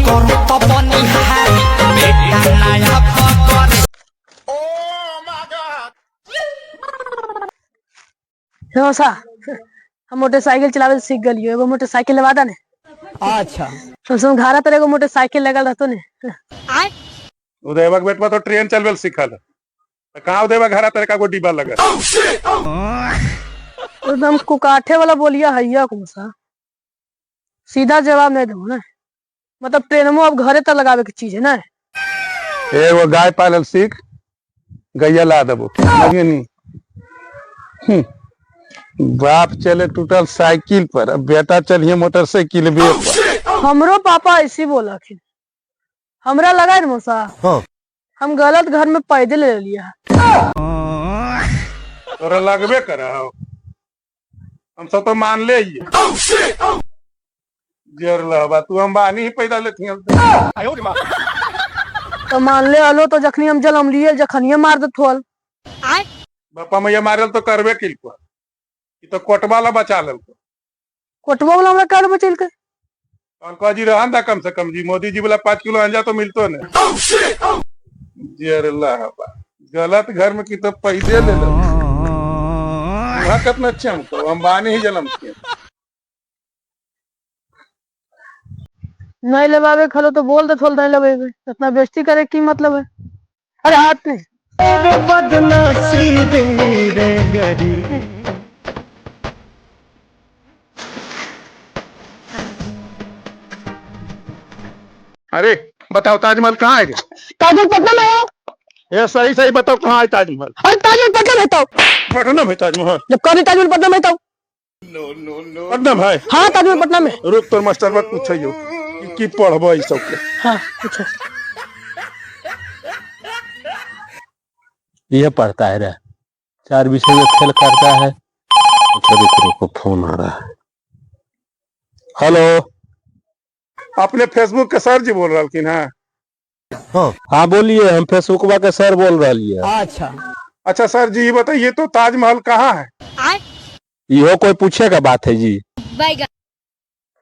करो तो बनिहारी बेटा नया पकड़े। हे मौसा, हम मोटरसाइकिल चलावे सीख गलियो, एगो मोटरसाइकिल लेवा ने। अच्छा। कम से कम घरा तर एगो मोटरसाइकिल लगल रहतो ने। उदयवा के बेटवा तो ट्रेन चलबे ल सिखल है। तो कहाँ उदयवा घरा तेरे का गो डिब्बा लगा? एकदम कुकाठे वाला बोलिया हैया मौसा, सीधा जवाब नहीं देबो ना। मतलब ट्रेनमो अब घरे तक लगावे के चीज है ना। एगो गाय पालल सीख, गैया ला देबो, समझिए नी। बाप चले टूटल साइकिल पर, अब बेटा चलिए मोटरसाइकिल पर। हमरो पापा ऐसे बोलखिन, हमरा लगा है ना मौसा, हम गलत घर में पैदे ले लिया। तोरा लगबे कर हो, हम सब तो मान ले ही जर लहबा तू अंबानी ही पैदा लेती। तो मान ले हलो तो जखनी हम जन्म लिए जखनिए मार देत होल। बापा मैया मारल तो करबे किलको, ई तो कोटवा ला बचा लेलको। कोटवा वाला हमरा काहे बचेलकै? कहलको जी रहन दा, कम से कम जी मोदी जी बोला 5 किलो अंजा तो मिलतो ने। जर लहबा गलत घर में की तो पैदे ले लो, वहाँ कितना चमको अंबानी ही जन्म के। नहीं लेवावे खलो तो बोल देत होल नहीं लेवे, इतना बेइज्जती करे की मतलब है? अरे हाथ नहीं। अरे बताओ ताजमहल कहाँ है रे? ताजमहल पटना में है। ये सही सही बताओ कहाँ है ताजमहल? अरे ताजमहल पटना में है तो। पटना में ताजमहल? जब कभी ताजमहल पटना में है तो। पटना में है। हाँ, ताजमहल पटना में। रुक, तोर मास्टर बात पूछियो कि पढ़बो ई सब के। हाँ अच्छा। ये पढ़ता है रे, 4 विषय में फेल करता है। अच्छा रुको रुको, फोन आ रहा है। हेलो। अपने फेसबुक के सर जी बोल रहा हैं? हाँ बोलिए, हम फेसबुकवा के सर बोल रही है। अच्छा। अच्छा सर जी, ये बताइए तो ताजमहल कहाँ है? इहो कोई पूछे का बात है जी?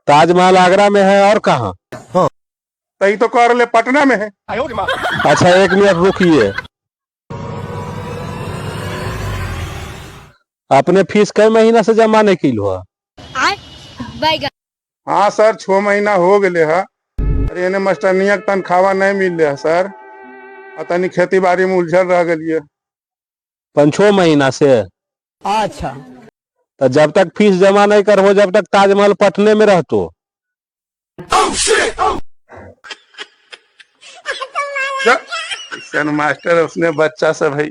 ताजमहल आगरा में है और कहाँ? तही तो कह रहे पटना में है। अच्छा 1 मिनट रुकिए, अपने फीस कई महीना से जमा नहीं की हुआ? हाँ सर, 6 महीना हो गए है। अरे एने मास्टरनिया के तनख्वाह नहीं मिल रहा सर, और तनी खेती बाड़ी में उलझल रह गई। 5-6 महीना से? अच्छा। तो जब तक फीस जमा नहीं करबो जब तक ताजमहल पटने में रहतो। मास्टर उसने बच्चा सब है।